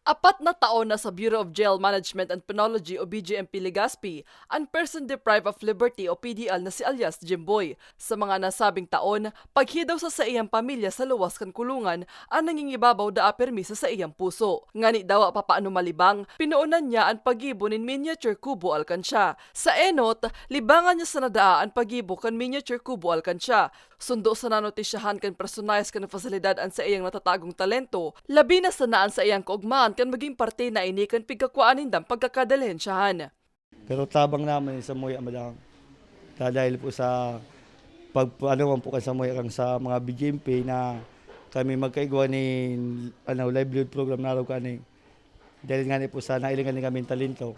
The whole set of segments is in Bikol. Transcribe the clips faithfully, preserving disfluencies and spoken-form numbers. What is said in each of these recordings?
Apat na taon na sa Bureau of Jail Management and Penology o B J M P Legazpi an person deprived of liberty o P D L na si alias Jimboy. Sa mga nasabing taon, paghidaw sa saiyang pamilya sa luwas kan kulungan an nangingibabaw daa pirmi sa saiyang puso. Ngani dawa papaano malibang, pinoonan niya an paggibo nin miniature kubo alkansya. Sa enot, libangan niya sana daa an paggibo kan miniature kubo alkansya. Sundo sa nanotisyahan kan personahes kan pasilidad an saiyang natatagong talento, labi na sana an saiyang kaugmahan kan magin parte na ini kan pigkakuan nindang pagkakadalihensyahan. Pero tabang naman yung samuya, madam. Dahil po sa pag-, ano man po kan samuya kan sa mga B J M P na kami magkaigwa ni, ano, livelihood program na araw kani. Dahil nga ni po sa nailingan ni kami talento.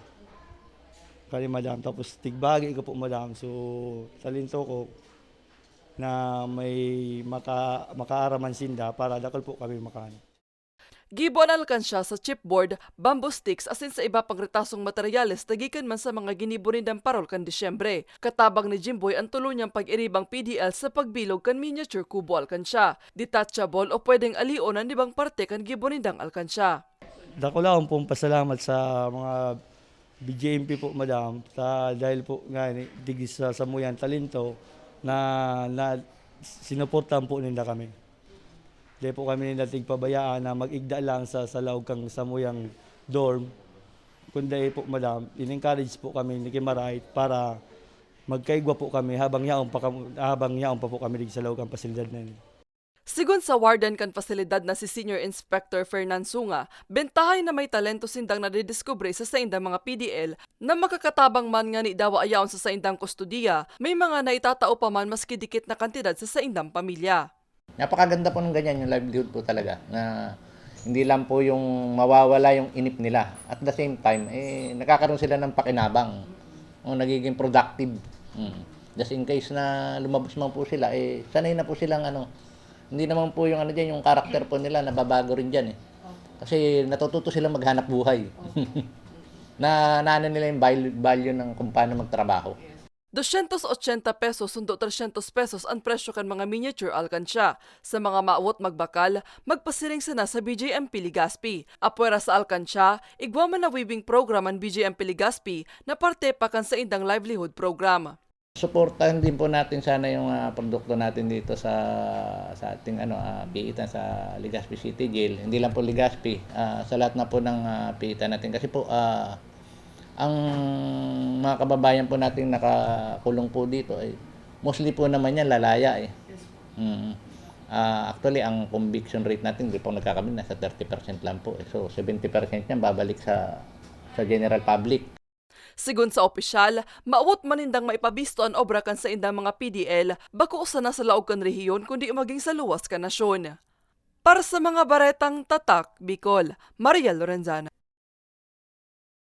Kani, madam. Tapos tigbagi ko po, madam. So, talento ko na may maka-, makaaraman sinda para dakul po kami makaano. Gibo an alkansya sa chipboard, bamboo sticks asin sa iba pang retasong materyales na gikan man sa mga ginibo nindang parol kan Disyembre. Katabang ni Jimboy an tulo niyang pag-iribang P D L sa pagbilog kan miniature kubo alkansya. Detachable o pwedeng alion an ibang parte kan gibo nindang alkansya. Dakulaon pong pasalamat sa mga B J M P po, madam, sa, dahil po nga ni, digdi sa samuyang talento na, na sinuportahan po ninda kami. Di po kami ninda tigpabayaan na mag-igda lang sa, sa laog kan samuyang dorm. Kundi po, madam, in-encourage po kami ni Kimaray para magkaigwa po kami habang yaon pa kam-, habang yaon pa po kami digdi sa laog kan pasilidad na yun. Sigon sa warden kan pasilidad na si Senior Inspector Fernan Sunga, bentahay na may talento sindang nadidiskubre sa saindang mga P D L na makakatabang man ngani dawa ayaon sa saindang kustodiya, may mga naitatao pa man maski dikit na kantidad sa saindang pamilya. Napakaganda po ng ganyan, yung livelihood po talaga, na hindi lang po yung mawawala yung inip nila. At the same time, eh, nagkakaroon sila ng pakinabang. O, nagiging productive. Mm. Just in case na lumabas man po sila, eh, sanay na po silang ano, hindi naman po yung ano dyan, yung character po nila, nababago rin dyan eh. Kasi natututo silang maghanap buhay. Na, naano nila yung value, value ng kung paano magtrabaho. Doscientos ochenta pesos sundo trescientos pesos an presyo kan mga miniature alkansya. Sa mga maawot magbakal, magpasiring sana sa B J M P Legazpi. Apwera sa alkansya, igwa man na weaving program an B J M P Legazpi na parte pa kan saindang livelihood program. Suportahan din po natin sana yung, ah, produkto natin dito sa, sa ating, ano, ah, piitan sa Legazpi City Jail. Hindi lang po Legazpi, ah, sa lahat na po ng, ah, piitan natin. Kasi po, ah, ang mga kababayan po nating nakakulong po dito ay mostly po naman yan lalaya eh. Mm. Ah, actually, ang conviction rate natin, di po nagkakamali, nasa thirty percent lang po eh. So, seventy percent yan babalik sa, sa general public. Sigon sa opisyal, maawot man nindang maipabisto an obra kan saindang mga P D L, bako sana sa laog kan rehiyon kundi maging sa luwas kan nasyon. Para sa mga baretang Tatak Bicol, Mariel Lorenzana.